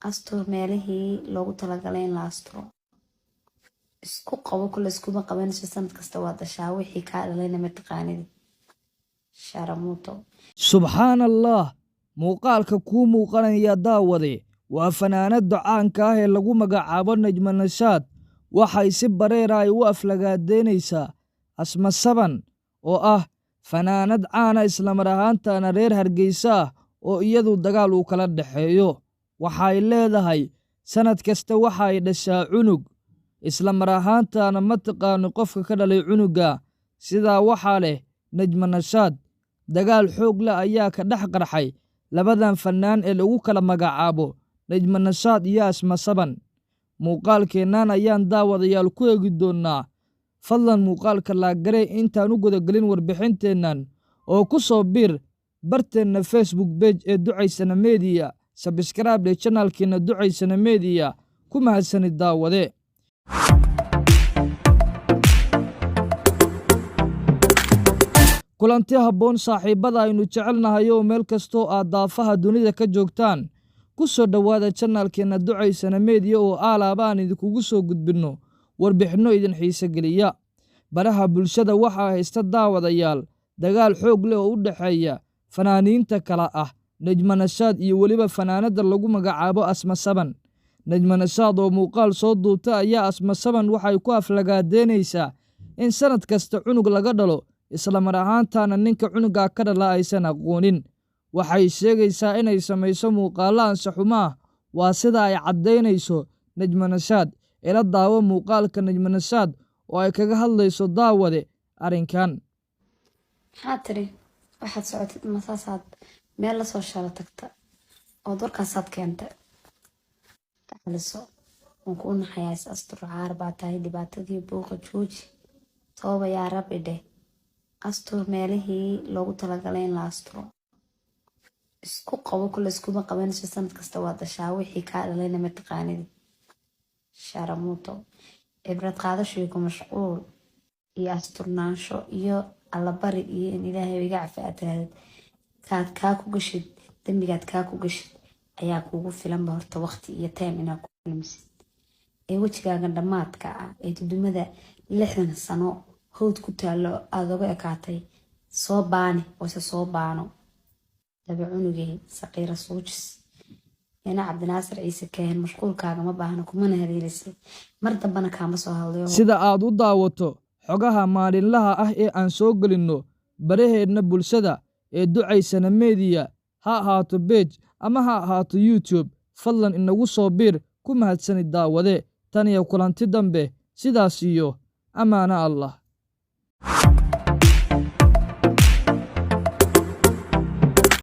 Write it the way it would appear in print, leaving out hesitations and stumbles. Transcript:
Astur meelihii loogu talagalay in la asturo. Isku qabo kule, iskuma qabanayso. Sanad kasta waa dashaa, wixii kaa dhalayna mataqaanidi, sharamuuto. Subxaan Allah! Muuqaalka kuu muuqanaya, daawade, waa fanaanadda caanka ah ee lagu magacaabo Najma Nashaad. Waxay si bareera ay u aflagaadeynaysaa Asma Saban, oo ah fanaanad caana, islamar ahaantaana reer Hargeysa ah, oo iyadu dagaal uu kala dhexeeyo. Waxay leedahay sanad kasta waxa ay dhashaa cunug, islamar ahaantaana ma taqaano qofka ka dhalay cunugga. Sidaa waxaa leh Najma Nashaad. Dagaal xoog leh ayaa ka dhex qarxay labadan fannaan ee lagu kala magacaabo Najma Nashaad iyo Asma Saban. Muuqaalkeennan ayaan daawadayaal ku eegi doonnaa. Fadlan muuqaalka like garee intaan u gudagelin warbixinteennan, oo ku soo biir barteenna Facebook page ee Ducaysana Media. Subscribe dheh channelkeena Ducaysana Media. Ku mahadsanid, daawade. Kulanti habboon, saaxiibbada aynu jecelnahay, oo meel kastoo aad daafaha dunida ka joogtaan, ku soo dhowaada channelkeenna Ducaysana Media, oo aalaaba aan idinkugu soo gudbinno warbixinno idin xiise geliya. Baraha bulshada waxaa haysta, daawadayaal, dagaal xoog leh oo u dhexeeya fanaaniinta kala ah Najma Nashaad iyo weliba fanaanadda lagu magacaabo Asma Saban. Najma Nashaad oo muuqaal soo duubta ayaa Asma Saban waxay ku aflagaadeynaysaa in sanad kasta cunug laga dhalo, islamar ahaantaana ninka cunugaa ka dhala aysan aqoonin. Waxay sheegaysaa inay samayso muuqaallo anshaxumo ah, waa sida ay caddaynayso Najma Nashaad. Ila daawo muuqaalka Najma Nashaad oo ay kaga hadlayso, daawade, arrinkan. Maxaa tiri? Waxaad socotid masaasaad meel lasoo shalo tagta ood warkaasaad keentay tacliso. Waan kuu naxayaa, is astur. Caar baa tahay. Dhibaatadii buuqa jooji. Tooba yaa Rabbi dheh. Astur meelihii loogu talagalay in la asturo. Isku qabo kule, iskuma qabanayso. Sanad kasta waa dashaa, wixii kaa dhalayna mataqaanidi, sharamuuto. Cibrad qaadasho ku mashquul iyo asturnaansho iyo allabari iyo in Ilaahay iga cafi aad tirahdid, kaad kaa ku gashid dembigaad kaa ku gashid ayaa kuugu filanba. Horta waqti iyo time inaad ku lumisid ee wejigaagan dhammaadka ah ee dudumada 60 sano hawd ku taallo aada uga ekaatay, soo baani oose soo baano. Daba cunugey saqiira suujis ina Cabdinaasir Ciise Kaahin, mashquulkaaga ma baahna, kumana haleelisay, mar dambana kaama soo hadlayo. Sida aad u daawato xogaha maalinlaha ah ee aan soo gelinno baraheenna bulshada ee Ducaysana Media, ha ahaato page ama ha ahaato YouTube, fadlan inagu soo biir. Ku mahadsanid, daawade. Tan iyo kulanti dambe, sidaas iyo ammaano Allah.